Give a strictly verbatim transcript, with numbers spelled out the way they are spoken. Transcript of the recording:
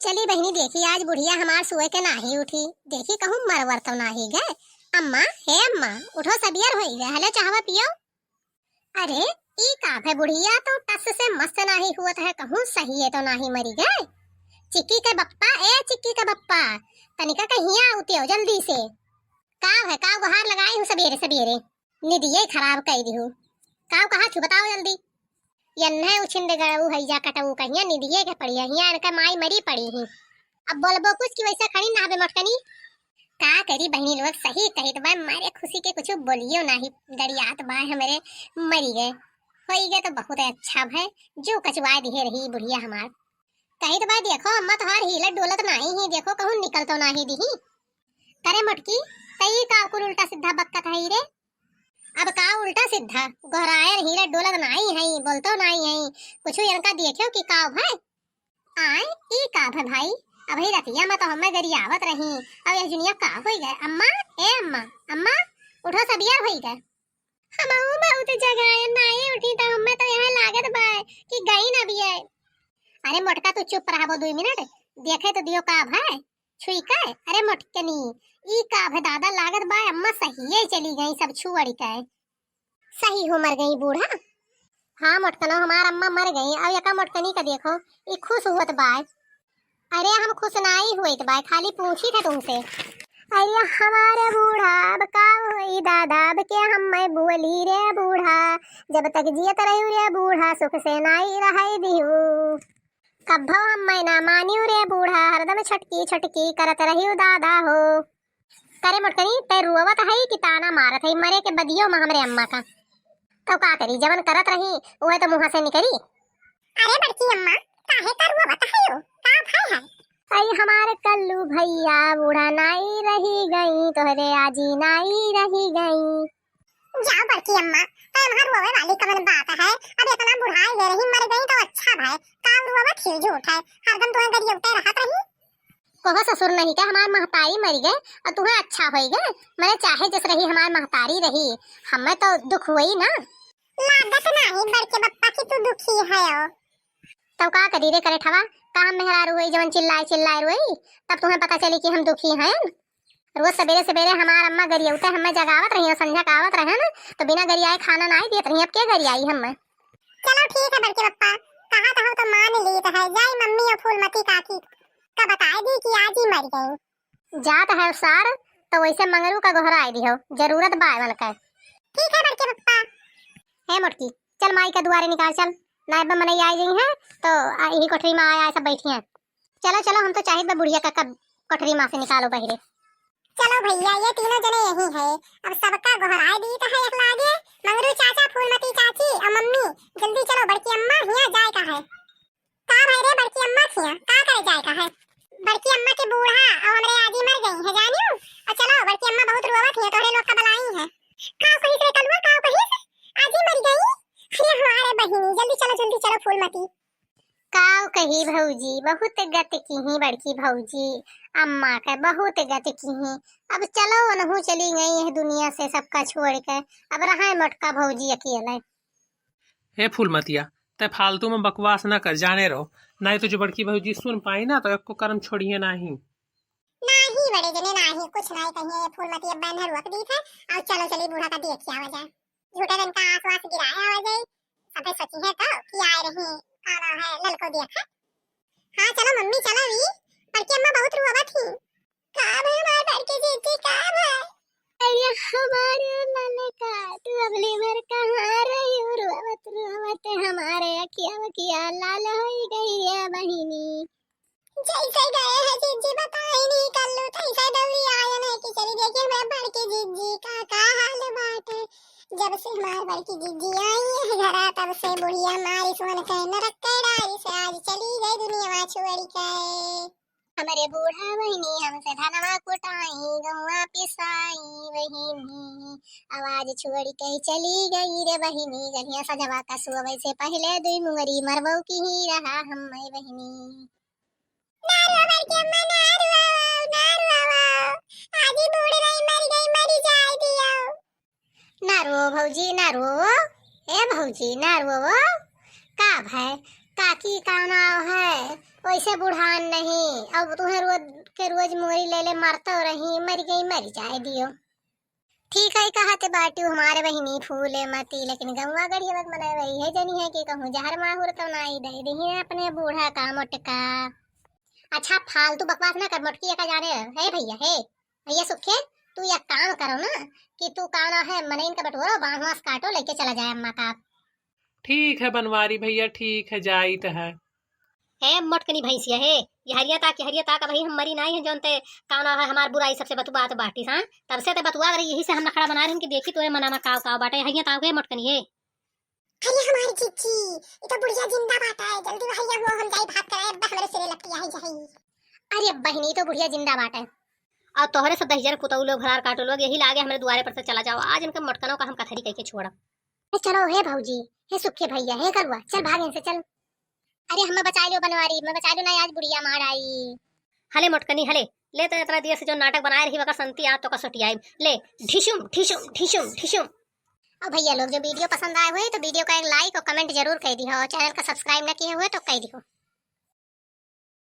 चली बहिनी, देखी आज बुढ़िया हमार सोए के नाही उठी, देखी कहूँ मरवर तो नाही गए। अम्मा, हे अम्मा, उठो, सबियर होई गए, हलो चाहवा पियो। अरे, ई का भय, बुढ़िया तो टस से मस नाही हुवत है, कहूँ सही है तो नाही मरी गए। चिक्की के बप्पा, ए चिक्की के बप्पा, तनिका कहिया उतियो जल्दी से। का है, का गुहार लगाई हूँ सबेरे सबेरे? निदिये खराब कई दिहू। का कहा छू बताओ जल्दी। यन्हे उछिंद गड़ऊ हैजा कटऊ कहिया निदिये के पड़ी है, हियाँ इनका माई मरी पड़ी ही। अब बोलबो कुछ कि वैसे खड़ी ना हबे मोटकनी। का करी बहिनी लोग, सही कहित बा, मारे खुशी के कुछ बोलियो नाही, गड़ियात बा हमरे, मरी गए, होई गए तो बहुत अच्छा भय, जो कचवा दिहे रही बुढ़िया हमार। कहित बा देखो अम्मा तोहार हीलत डोलत नाही ही, देखो कहूँ निकल तो नाही दिही। करे मोटकी, तई का कुल उल्टा सीधा बकत है रे? अब का उल्टा सीधा, गोहरायर हीलत डोलत नाही है, बोलतो नाही है, कुछ इनका देखियो कि का भय। आय, ई का भय भाई? अबही रतिया में तो हमें गरियावत रही, अब यह जुनिया का होई गए? अम्मा, ए अम्मा, अम्मा, उठो, सबियर होई गए। हमहू बहुत जगाए, नाई उठी तो हमें तो यहाँ लागत बा कि गई ना बिये। अरे मोटका, तू चुप रहबो दुई मिनट, देखे तो दियो का भय, छुई के। अरे मोटकनी, ई का भय दादा, लागत बा अम्मा सहिये चली गई सब छुअड़ी के। सही हो मर गई बूढ़ा। हाँ मोटकनो, हमार अम्मा मर गई। अब यका मोटकनी का देखो, ई खुश हुवत बाय। अरे हम खुश नाई हुइत बाय, खाली पूछी थे तुमसे। अरे हमारे बूढ़ा, अब का होई दादा, अब के हम मैं बोली रे बूढ़ा, जब तक जियत रही रे बूढ़ा, सुख से नाई रहाई दिहू। कब्बो हम मैं ना मानियो रे बूढ़ा, हरदम छटकी छटकी करत रहियो दादा हो। करे मोटकनी, तै रुअवत है कि ताना मारत है? मरे के बदियो में हमरे अम्मा का। तो का करी, जवन करत रही, उहे तो मुँह से निकरी। अरे बड़की अम्मा, काहे का रुअवत है हो? का भय है? अई हमारे कल्लू भैया, बूढ़ा नाई रही गई, तोहरे आजी नाई रही गई। जाओ बड़की अम्मा, तो वहाँ रोवे वाली कवन बात है? अब इतना बुढ़ाई गए रही, मर गई तो अच्छा भाई, का रोवत ही झूठ है, हरदम तुम्हें गरियौते रहत रही। कहो ससुर नहीं के हमार महतारी मर गए और तुम्हें अच्छा होई गए, मने चाहे जस रही हमार महतारी रही, हमें तो दुख हुई ना। लागत नाही बड़के बप्पा कि तू दुखी है हो। तब का करी रे करे ठवा, का हम मेहरारू हुई जवन चिल्लाए चिल्लाए रोई, तब तुम्हें पता चली कि हम दुखी हैं। रोज सबेरे सबेरे हमार अम्मा गरियौते हमें जगावत रही और संझा का आवत रहे ना, तो बिना गरियाए खाना नाई देत रही। अब के गरियाई हमें? चलो ठीक है बड़के पप्पा, कहा तो हम तो मान लीत है, जाई मम्मी और फूलमती काकी का बताए दी कि आज ही मर गई। जात है सार, तो वैसे मंगरू का गोहराए दिहो, जरूरत बा एवन के। ठीक है बड़के पप्पा। हे मोटकी, चल माई का दुआरे निकाल चल, नायबा मनई आई गई हैं, तो आ, यही कोठरी में आया सब बैठी हैं। चलो, चलो, हम तो चाहित बा बुढ़िया का कब कोठरी मा से निकालो बहिरे। चलो भैया, ये तीनों जने यही है, अब सबका गोहराए दी तो है एक लागे, मंगरू चाचा, फूलमती चाची और मम्मी, जल्दी चलो, बड़की अम्मा हिया जाए का है। का भाई रे बड़की अम्मा हिया, का करे जाए का है? बड़की अम्मा के बूढ़ा और हमरे आजी मर गई है जानियो, और चलो बड़की अम्मा बहुत रोवत है, तोहरे लोग का बलाई है। का कही से कलुआ, का कही से? आजी मर गई? अरे हमारे बहिनी, जल्दी चलो, जल्दी चलो फूलमती। काव कही भौजी, बहुत गत किही बड़की भौजी, अम्मा के बहुत गत किही। अब चलो, ओनहू चली गई है दुनिया से सबका छोड़ के, अब रहा मोटका भौजी अकेले। हे फूलमतिया, तै फालतू में बकवास ना कर, जाने रहो, नहीं तो जो बड़की भौजी सुन पाई ना तो एको करम छोड़िए नाही। नाही बड़े जने नाही, कुछ नाही कहिए, ये फूलमती अब बहन रुक दी थे, और चलो चली बूढ़ा का देख के आवा जाए। झूठे दिन का आस वास गिराए आवा जाए, सबे सोची है तो कि आए रही, कौन है ललको देख है। हाँ चलो मम्मी चलो, ई बड़की अम्मा बहुत रुआवत ही। का भे हमार बड़की जीजी, का भे? अरे हमारे ललका, तू अबले भर कहाँ रही, रुआवत रुआवत हमारे अखिया वखिया लाल होई गई रे बहिनी। जैसे गए हैं जीजी बताई नहीं कल्लू, तैसे दौड़ी आयन है कि चली देखी हमारे बड़की जीजी का का हाल बाटे। जब से हमार बड़की जीजी आई है घरा, तब से बुढ़िया मारी सोन के नरक के डारी से आज चली गई दुनिया छोड़ के। हमरे बूढ़ा बहिनी हमसे धनवा कुटाई, गौवा पिसाई बहिनी, आवाज छोड़ के चली गई रे बहिनी, जहिया सजवा का सुअवे से पहले दुई मुंगरी मरबो की ही रहा हम बहिनी। ना रो बड़की अम्मा, ना रो, ना रो, आज ही बूढ़ रही, मर गई, मरी जाए दियो। ना रो भौजी, ना रो, ए भौजी, ना रो, का भय, काकी का नाव है, वैसे बुढ़ान नहीं, अब तुहे रोज के रोज मोरी ले ले मरतो रही, मर गई मर जाए दियो। ठीक है, कहते बाटी हमारे बहिनी फूले मती, लेकिन गौवा गढ़िया मत बनाए वही है जनी है कि कहूँ जहर माहुर तो नाई दे दही अपने बूढ़ा का मोटका। अच्छा, फालतू बकवास ना कर मोटकी, का जाने है भैया, हे भैया सुखे, तू एक काम करो ना कि तू का ना है मनइन का बटोरो, बांस वांस काटो, लेके चला जाए अम्मा का। ठीक है बनवारी भैया, ठीक है, जाइत है। हे मोटकनी भैंसिया हे, ये हरिया ताक, ये हरिया ताक, अबही हम मरी नाई है, जौन ते का ना है हमार बुराई सबसे बतुआत बाटिस, हाँ? तब से ते बतुआ रही, यही से हम नखड़ा बना रही कि देखी तोरे मना में काव काव बाटे, हरिया ताक हे मोटकनी हे। अरे हमारी जीजी, ये तो बुढ़िया जिंदा बाटे, जल्दी हरिया हुआ, हम जाई भात कराए, अब्बा हमरे सिरे लपटिया है जाई। अरे बहिनी, तो बुढ़िया जिंदा बाटे। और तोहरे सब दहिजर कुतऊ लोग, भरार काटो लोग, यही लागे हमरे दुआरे पर से चला जाओ, आज इनके मोटकनों का हम कथरी कह के छोड़ब। ए, चलो, हे भौजी, हे सुखे भैया, हे करुआ, चल भाग इनसे, चल। अरे, हमें बचा लो बनवारी, मैं बचा लो ना, आज बुढ़िया मार आई। हले मोटकनी, हले, ले तो इतना देर से जो नाटक बनाए रही, वकर संती आज तो का सटियाई। ले, ढिशुम, ढिशुम, ढिशुम, ढिशुम। और भैया लोग, जो वीडियो पसंद आए हुए तो वीडियो का एक लाइक और कमेंट जरूर कर दियो, और चैनल का सब्सक्राइब ना किए हुए तो कर दियो।